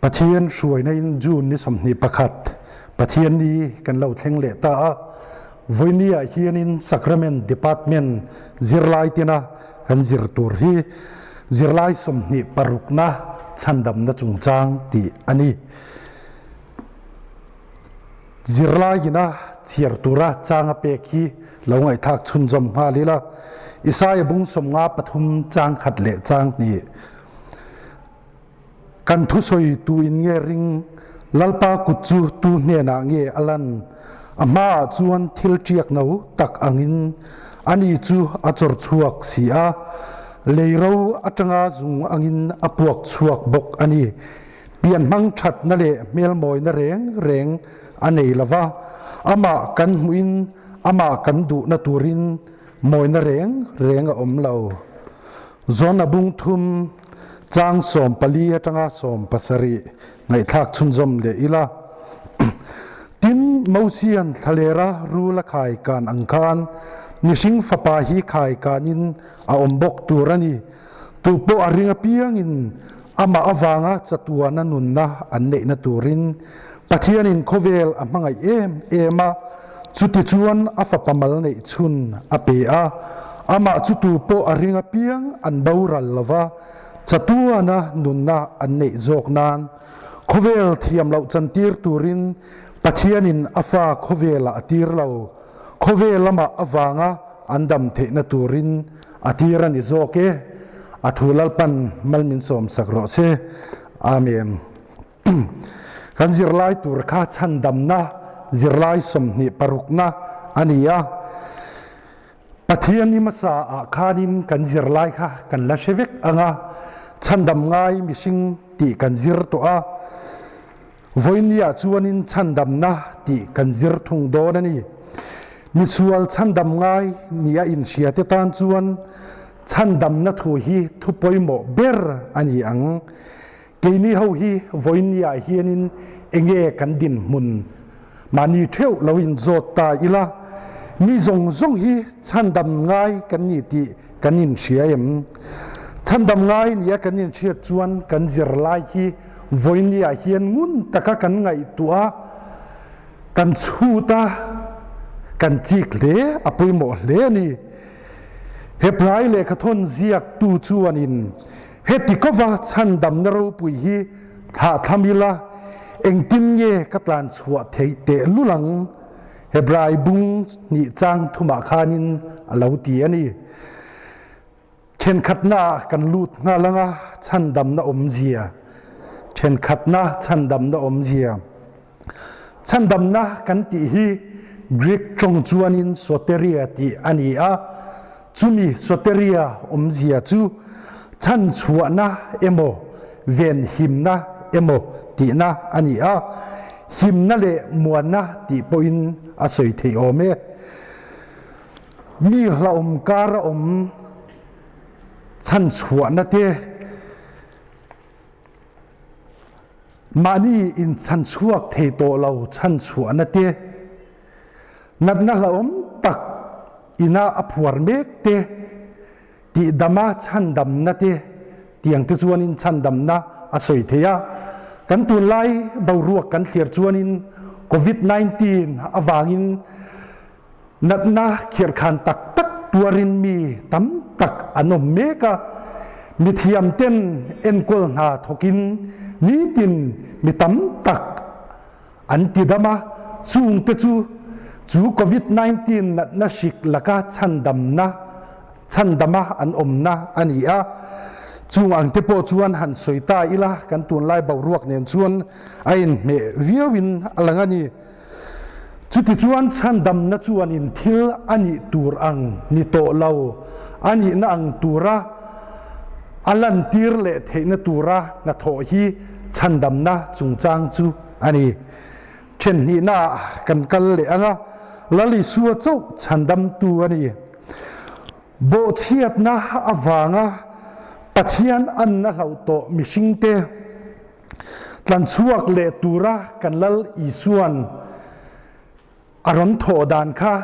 Pathian hruaina in June ni 21 Pathian ni kan lo thleng leh ta a. Vawiini ah hianin Sacrament Department zirlai tina kan zir tur hi zirlai 26 na chhandamna chungchang tih a ni. Zirlai ina chhiar tura chang a pek hi lo ngaihthlak chhunzawm nghal ila. Isaiah bung 53 chang khat leh chang hnih. Kan thusawi tu in nge ring? Lalpa kut chu tu hnenah nge a lan? A hmaah chuan thil ṭiak no tak angin ani chu a chawr chhuak si a, lei ro aṭanga zung angin a puak chhuak bawk a ni. Pianhmang ṭhatna leh hmelmawina reng reng a nei lo va, amah kan hmuhin amah kan duhna turin mawina reng reng a awm lo. Zawn a bung thum chang 14 atanga 17 ngaihthlak chhunzawm leh ila. Tin, Mosian thlalera rul a khai kan ang khan mihring fapa hi khai kanin a awm bawk tur a ni. Tu pawh a ring apiangin amah avanga chatuana nunna an neihna turin Pathianin khawvel a hmangaih em em a, chutichuan a fapa mal neih chhun a pe a, amah chu tu pawh a ring apiang an boral lo va, chatuana nunna an neih zawk nan khawvel thiam loh chantir turin Pathianin a fa khawvelah a tir lo, khawvel amah avanga an dam theihna turin a tir a ni zawk e. A thu Lalpan mal min sawmsak rawh se. Amen. Kan zirlai tur kha chhandamna zirlai 26na a ni a. Pathian i hmasa ah khanin kan zirlai kha kan la hre vek ang a, chhandam ngai mihring tih kan zir tawh a. Vawinia chuanin chhandamna tih kan zir thung dawn a ni. Misual chhandam ngai nia inhria te tan chuan chhandamna thu hi thu pawimawh ber a ni ang. Keini ho hi vawinia hianin enge kan dinhmun mahni theuh lo inzawt ta ila, mi zawng zawng hi chhandam ngai kan ni tih kan inhria em? Chhandam ngai nia kan inhriat chuan kan zirlai hi vawinia hian ngun taka kan ngaihtuah a, kan chhut a, kan chik hle a pawimawh hle a ni. Heplai lehkhathawn ziaktu chuanin Heti kova chhandamna ropui hi thlahthlam ila, engtin nge ka tlan chhuah theih tehlul ang? Hebrai bung hnih chang thumah khanin a lo ti a ni. Thenkhatna kan lut nghal anga chhandamna awmzia. Thenkhatna chhandamna awmzia. Chhandamna kan tih hi Greek tawng chuanin soteria tih a ni a, chumi soteria awmzia chu chhanchhuahna emaw venhimna emaw tihna a ni a, himna leh muanna tih pawhin a sawi theih awm e. Mi hlauhawm kara awm chhanchhuahna te, Mahni inchhanchhuak thei tawh lo chhanchhuahna te, natna hlauhawm tak ina a phuar mek te, tihdama chhandamna te tiang te chuanin chhandamna a sawi thei a. Kan tunlai boruak kan thlir chuanin Covid 19 avangin Natna khirhkhan tak tak tuarin mi tam tak an awm mek a, mithiamten enkawl hna thawkin nitin mi tam tak an tidam a, chungte chu chu Covid 19 natna hrik laka chhandamna chhandama an awmna a ni a. Chung ang te pawh chuan han sawi ta ila kan tunlai boruak nen chuan a inhmeh viauin a lang a ni. Chutichuan chhandamna chuanin thil a nih tur ang ni tawh lo, a nihna ang tura a lantir leh theihna tura hnathawh hi chhandamna chungchang chu a ni. Ṭhenhnihnaah kan kal leh ang a, Lal Isua chauh chhandamtu a ni. Bawhchhiatna avanga Pathian anna hlauh tawh mihringte, Tlanchhuak leh tura kan Lal Isua'n a rawn thawh dan kha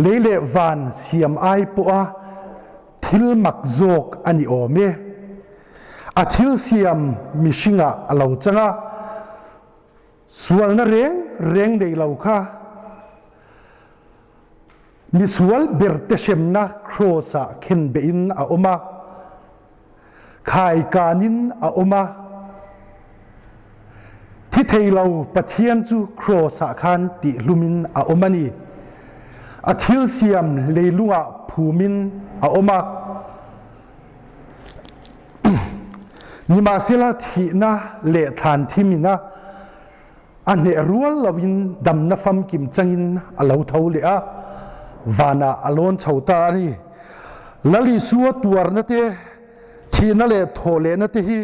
lei leh van siam ai pawha thil mak zawk a ni awm e. A thil siam mihringah a lo chang a, sualna reng reng nei lo kha misual berte hremna kraws-ah khenbehin a awm a, khaikanin a awm a. Thi thei lo Pathian chu kraws-ah khan tihhlumin a awm a ni. A thil siam leilungah phumin a awm a. Nimahsela thihna leh thlan thim ina a hneh rual loin damna famkim changin a lo tho leh a, vanah a lawn chho ta a ni. Lal Isua tuarna te, thihna leh thawhlehna te hi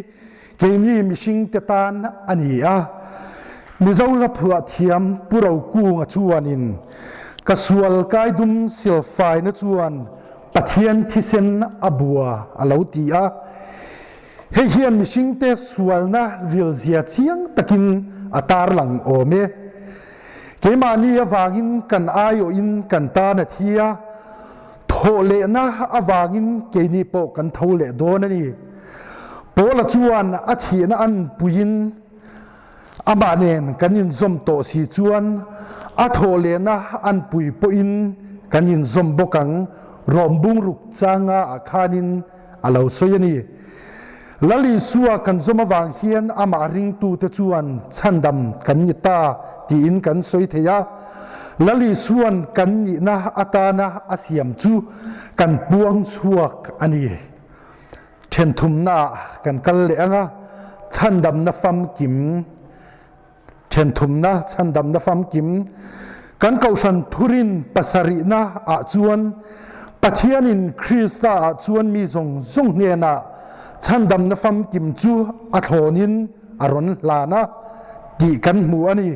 keini mihringte tan a ni a. Mizo hla phuah thiam Pu Rokunga chuanin, Ka sual kaidum silfaina chuan Pathian thisen a bua a lo ti a. Hei hian mihringte sualna rilzia chiang takin a tarlang awm e. Keimahni avangin kan aiawhin kan tan a thi a, thawhlehna avangin keini pawh kan tho leh dawn a ni. Paula chuan a thihna an puiin amah nen kan inzawm tawh si chuan a thawhlehna an pui pawhin kan inzawm bawk ang, Rom bungruk changa ah khanin a lo sawi a ni. Lal Isua kan zawm avang hian amah ringtute chuan chhandam kan ni ta tiin kan sawi thei a. Lal Isua'n kan nihna atana a siam chu kan puang chhuak a ni. Thenthumnaah kan kal leh ang a, chhandamna famkim Ṭhenthumna, chhandamna famkim, kan kohhran thurin pasarihna ah chuan Pathianin Krista ah chuan mi zawng zawng hnenah chhandamna famkim chu a thlawnin a rawn hlan a tih kan hmu a ni.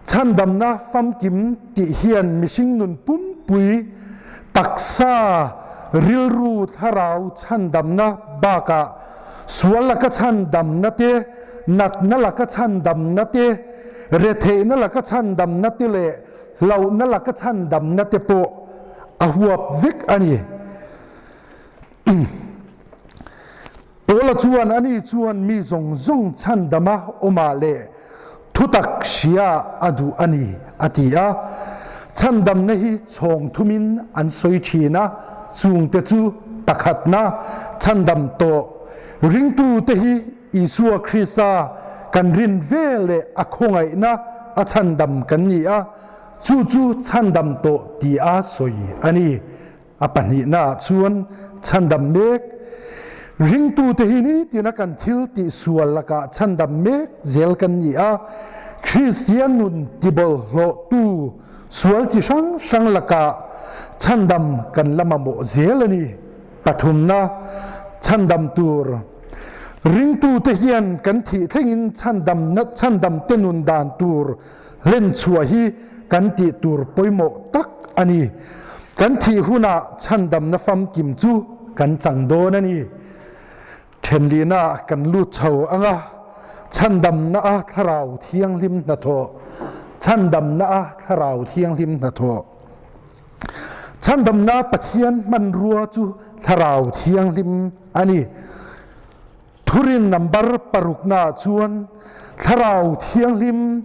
Chhandamna famkim tih hian mihring nun pumpui, taksa, rilru, thlarau chhandamna bakah sual laka chhandamna te, natna laka chhandamna te, retheihna laka chhandamna te leh hlauhna laka chhandamna te pawh a huap vek a ni. Paula chuan ani chuan mi zawng zawng chhandama awmah leh thutak hria a duh a ni a ti a. Chhandamna hi chhawng thumin an sawi thin a, chungte chu pakhatna, chhandam tawh ringtute hi Isua Krista kan rin ve leh a khawngaihna a chhandam kan ni a, chu chu chhandam tawh ti a sawi a ni. A pahnihnaah chuan chhandam mek ringtute hi nitina kan thil tihsual lakah chhandam mek zel kan ni a, Kristian nun tibawlhhlawhtu sual chi hrang hrang lakah chhandam kan la mamawh zel a ni. Pathumna, chhandam tur ringtute hian kan thih thlengin chhandamna chhandamte nun dan tur hlen chhuah hi kan tih tur pawimawh tak a ni. Kan thih hunah chhandamna famkim chu kan chang dawn a ni. Thenlihna kan lut chho ang a, chhandamna a thlarau thianghlim hnathawh, chhandamna a thlarau thianghlim hnathawh. Chhandamna Pathian hmanrua chu Thlarau Thianghlim a ni. Thurin number paruknaah chuan Thlarau Thianghlim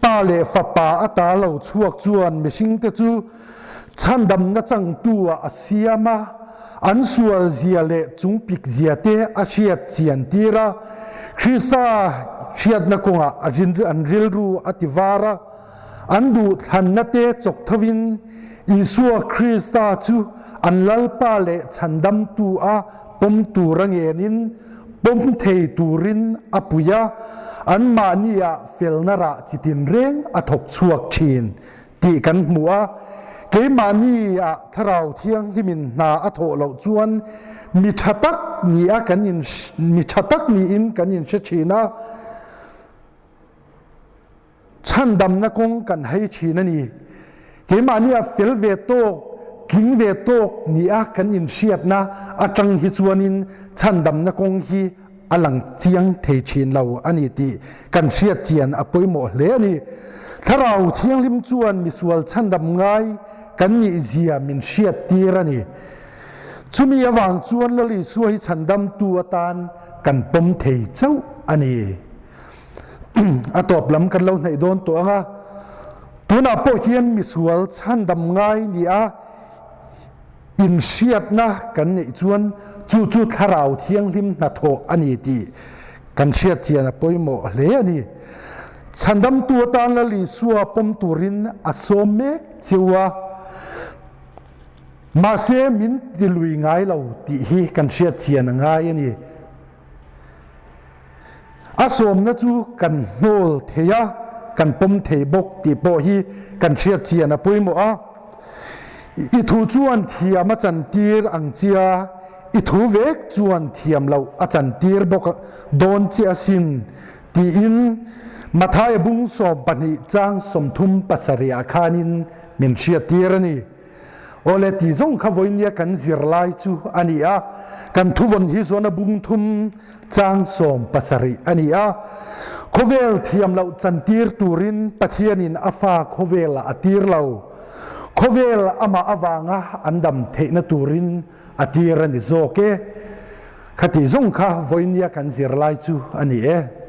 Pa leh Fapa ata lo chhuak chuan mihringte chu chhandamna changtu ah a siam a, an sual zia leh chungpik zia te a hriat chian tir a, Krista hriatna kawngah an rilru a ti var a. An duhthlanna te chawk thovin Isua Krista chu an Lalpa leh Chhandamtu a pawm tur a ngenin pawm thei turin a pui a, anmahni ah felna rah chitin reng a thawk chhuak thin tih kan hmu a. Keimahni ah Thlarau Thianghlimin hna a thawh loh chuan mi tha tak ni a kan in mi tha tak niin kan inhre thin a. Chhandamna kawng kan hei thin a ni. Keimahni a fel ve tawk, tling ve tawk nia kan inhriatna atang hi chuanin chhandamna kawng hi a lang chiang thei thin lo a ni tih kan hriat chian a pawimawh hle a ni. Thlarau Thianghlim chuan misual chhandam ngai kan nih zia min hriattir a ni. Chumi avang chuan Lal Isua hi chhandamtu atan. kan pawm thei chauh a ni. A tawp lam kan lo hnaih dawn tawh ang a, tunah pawh hian misual chhandam ngai ni a inhriatna kan neih chuan chu chu Thlarau Thianghlim hnathawh a ni tih kan hriat chian a pawimawh hle a ni. Chhandamtu atan Lal Isua pawm turin a sawm mek cheu a. Mahse min ti lui ngai lo tih hi kan hriat chian a ngai a ni. A sawmna chu kan hnawl thei a, kan pawm thei bawk tih pawh hi kan hriat chian a pawimawh a. I thu chuan thiam a chantir ang chia, i thu vek chuan thiam loh a chantir bawk dawn che asin tiin Mathaia bung 12 chang 37 ah khanin min hriattir a ni. Awle ti zawng kha vawinia kan zirlai chu a ni a, kan thuvawn hi zawn a bung thum chang 17 a ni a. Khawvel thiam loh chantir turin Pathianin a fa khawvelah a tir lo. Khawvel amah avanga an dam theihna turin a tir a ni zawk e. Khati zawng kha vawinia kan zirlai chu a ni e.